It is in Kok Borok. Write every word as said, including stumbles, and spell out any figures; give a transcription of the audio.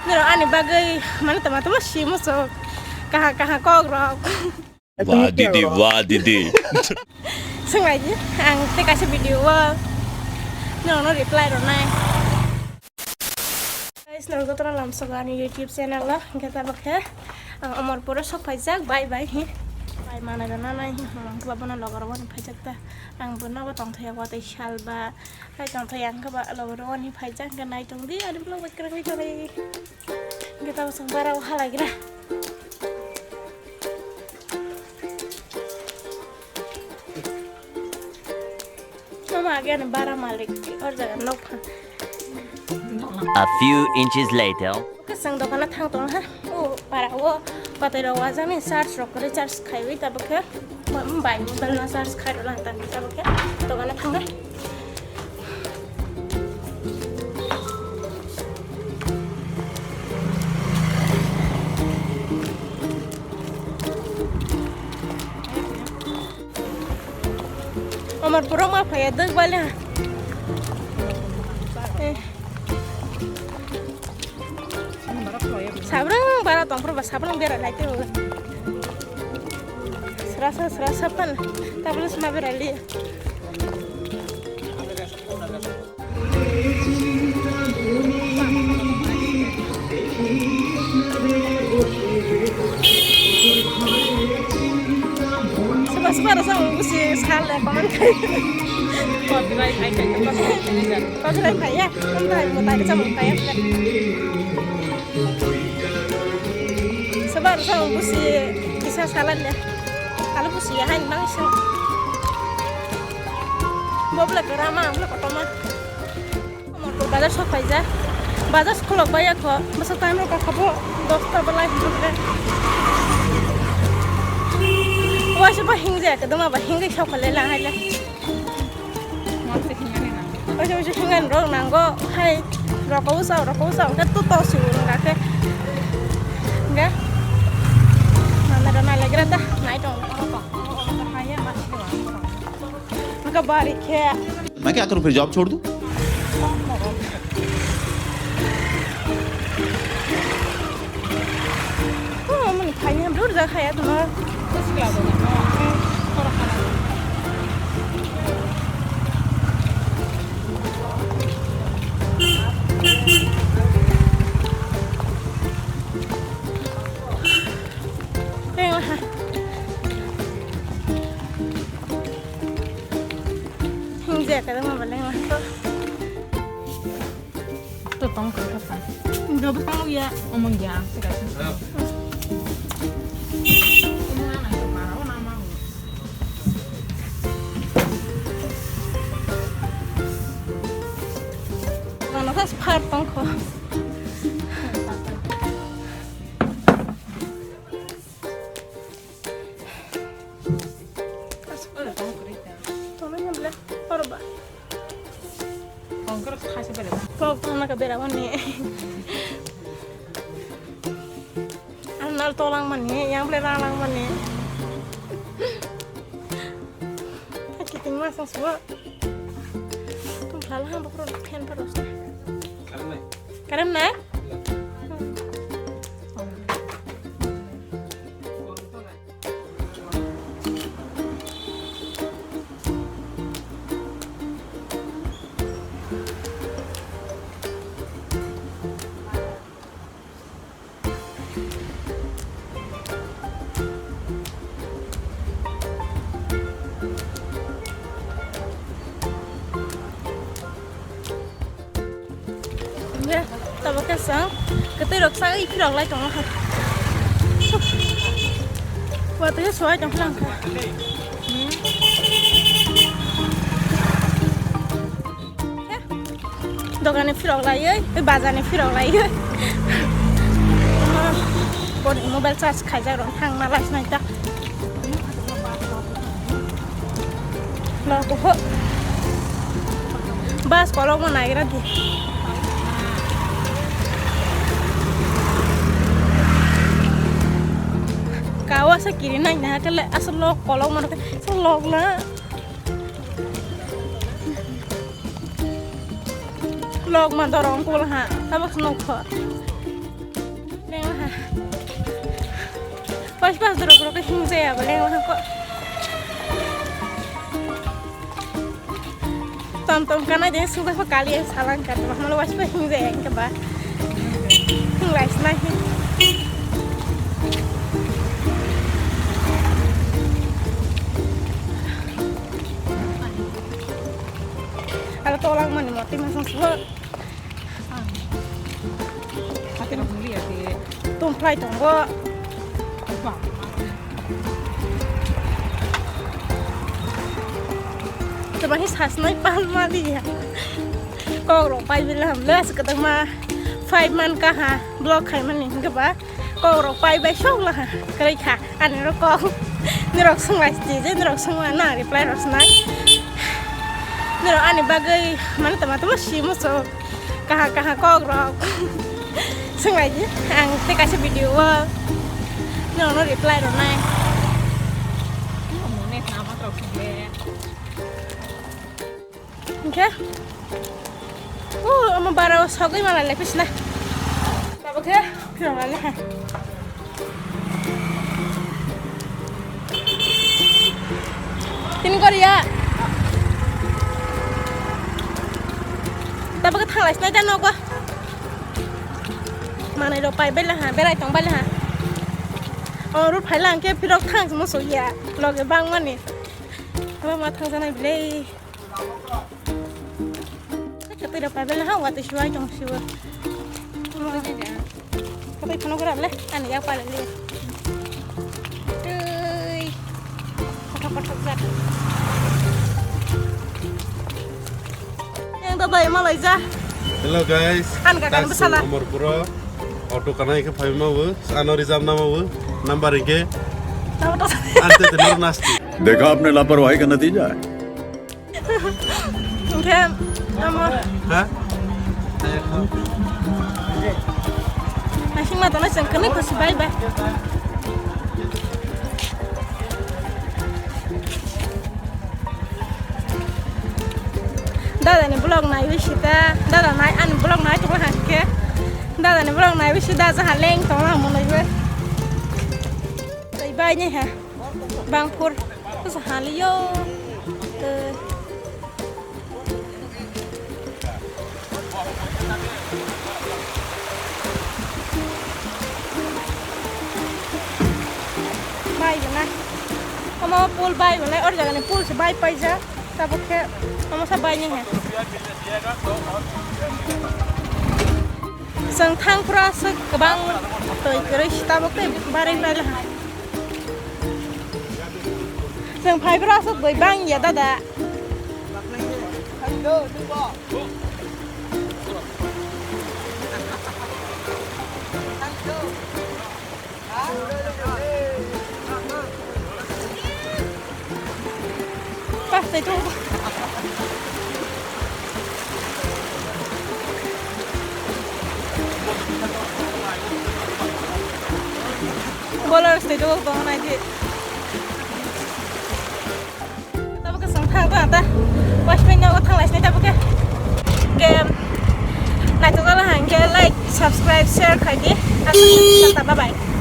Norok ani bagwi mane tama tama si muchuk kaha kaha kok rok. Wah, didi, wah, didi. Swnglaidi, ang tei kaisa video o norokno reply rwnai. Guys, norok jotono lamsogo ani YouTube channel o, hwnkhe tabuk khe ang Amarpur o sok phaijak, bye bye, hi. Bye, manai rw nanai, hi, hwnba bono logo rok wani phaijak ta. Ang bo nogo tongthai ya, watwi sal ba, hai tongthai ya, hwnkhe ba logo rok wani phaijak, hwnkhe nai tongdi, ani vlog bai kwrwngwi tonwi. Hwnkhe tabuk chwng bara o halaigra. Mama age ani bara malik, or jaga nok pha. A few inches later. Kasang dokana thang tong ha. O para o batai rok wajani charge rok kore charge khaiwi tabuk khe. Bai mobile no charge khai rok lang tang tabuk khe. Dokana thang dai. Amarpur o ma phaiya dwk bale. Eh. Sabrang bara tongphuru ba sabrang bera lai teo. Srasa srasa pan tabla sma bera li. Soba soba rasa mung busi sal le comment khai. Copyright khai khai. Copyright khai ya. Kan tai mo tai sa mung khai ya. Soba rasa mung busi kisa sal le. Kalau busi ya hai mang sing. Bobla kerama, bobla kotoma. Amarpur bazar sok phaijak. Bazar se kholok bai ya kho. Bwswk time rok kakha bo dosta belai hinwi. Waisa ba hingjak, kedoma ba hingwi sok kholai lang hai le. Waisa waisa hingan rok nango hai. Roko usa, roko usa, hwnkhe tu to si ung ga khe. Hwnkhe. Nana rana legra ta, nai tong. Hwnkhe bari khe. मैं क्या करूँ फिर, जॉब छोड़ दूँ? Oh, mani khaini ham dur ja khaya tuma. Tengah. Hingjaya ka dama baleng lah to. To tong ka kata. Indo bwskango ya. Omong ya, sika. Ano tas phar tong kho. Tongnai hwnle, oro ba. Kok tongna ka bera wani. Ang nal tolang mani, yang ble ralang mani. Kiting masang suwa. Tum phala ham bakro phen paros. Karem na? Nge, tabuk khe chwng kwtwi rok sagwi phirok lai tongo hai. Watwi se suwai tong phlang kha. Dogan ni phirok laiwi, bazar ni phirok laiwi. Boni mobile charge khaijak rok thangna lai sinai ta. Lo kuhu. Bus kolokma naigra di. Kawa sa kiri nai na kele asal lok kolokma sa lok na. Lok ma dorong kul ha, tabuk nukho. Lengma ha. Pas pas dorok rok hing jaya bo lengma ha ko. Tom tom kana de suga ko kali salang ka to malo was pa hing jaya ka ba. Hing lai sna hing. Ala tolang mani moti masang suga. Hati rok nuli ya de. Tum phlai tongo. Ba. Tebani sasnai palma liya. Kok rok pai bilam le asuk kadang ma five man ka ha block khai mani hingke ba. Kok rok pai bai sok laha kwrwi kha ani rok kok. Nirok swng lai si je nirok swng ma na reply rok swnai. Nirok ani bagwi mane tama tama si muchung kaha kaha kok rok swng lai di ang tei kaisa video o nirok no reply rw nai. Hingke o omo bara o sogwi mala le pisna. Tabo khe phirong ale ha. Tin kor ya. Tabo khe thalai snai ta nogo. Manai rok pai bela ha, berai tong bela ha. O rut phai lang khe phirok thang mo so ya. Loge bang mani. Abo ma thang janai bilai. Kapai rok pai bela ha, watwi suwai tong siwo. Kapai phano gra le, ani yak pale le. Tei. Kothok kothok jat. Yang to dai malai ja. Hello guys. An ka kan Tasu besala. Umar Puro. Auto kana ke phai mawo, ano reserve na mawo, number ke. Tamo to. Ante te nor nasti. देखा आपने लापरवाही का नतीजा है। Hingke amo. Ha? Asing ma tono chengkani kosi bai bai. Dada ni vlog naiwi sita, dada nai ani vlog nai tongla hangke. Dada ni vlog naiwi sita jaha leng tongla mo naiwi. Tei bai ni ha. Bangphur. Kusa haliyo. Tei. Bai gana. Omo pool bai gana, or jagani pool se bai paija. Tabuk khe omo sa bai ni he. Chwng thang phuru aswk kwbang twi kwrwi se tabuk tei barwi bai laha. Chwng phai phuru aswk bwi bang ya dada. Pas tei tongo. Bolero tei tongo, tongo nai di. Tabuk khe chwng thang thang ta. Waismai nogo thang lai sinai tabuk khe. Ke naithok jala hang khe like, subscribe, share khai di. Aswk tata, bye bye.